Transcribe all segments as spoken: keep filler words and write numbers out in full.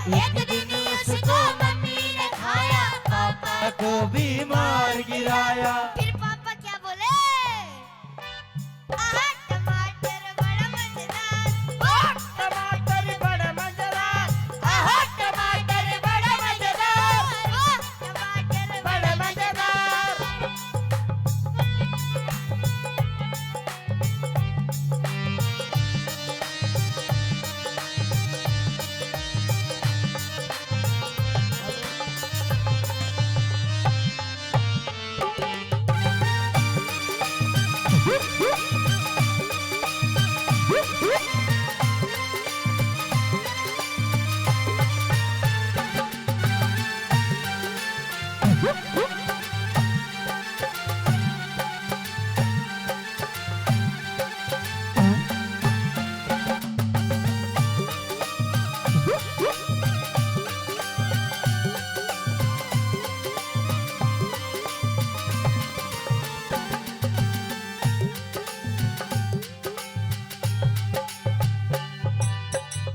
एक दिन उसको मम्मी ने खाया, पापा को बीमार गिराया। फिर पापा क्या बोले? आहा, टमाटर बड़ा मजेदार। वाह, टमाटर बड़ा मजेदार। आहा, टमाटर बड़ा मजेदार। वाह, टमाटर बड़ा मजेदार।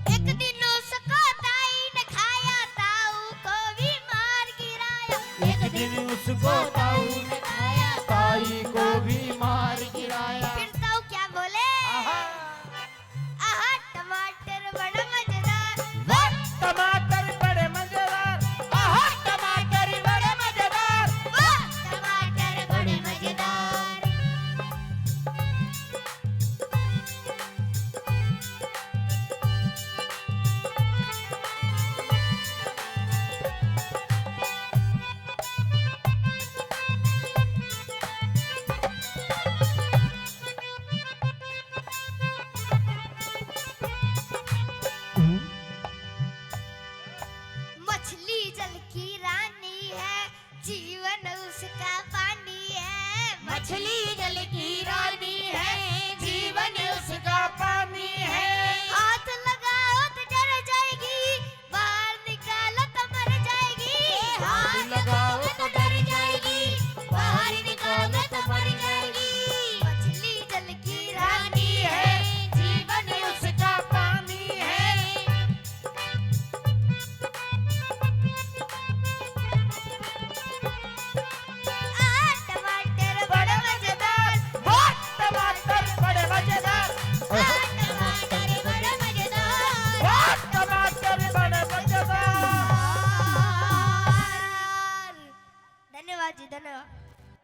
एक दिन उसको ताऊ को भी मार गिराया। एक दिन उसको ताऊ ने खाया, ताई को भी मार गिराया। फिर ताऊ क्या बोले? आहा। आहा, टमाटर बड़ा मजेदार। वाह, टमाटर बड़े मजेदार। आहा, टमाटर बड़े मजेदार। वाह, टमाटर बड़े मजेदार। मछली जल की रानी है, जीवन उसका पानी है। मछली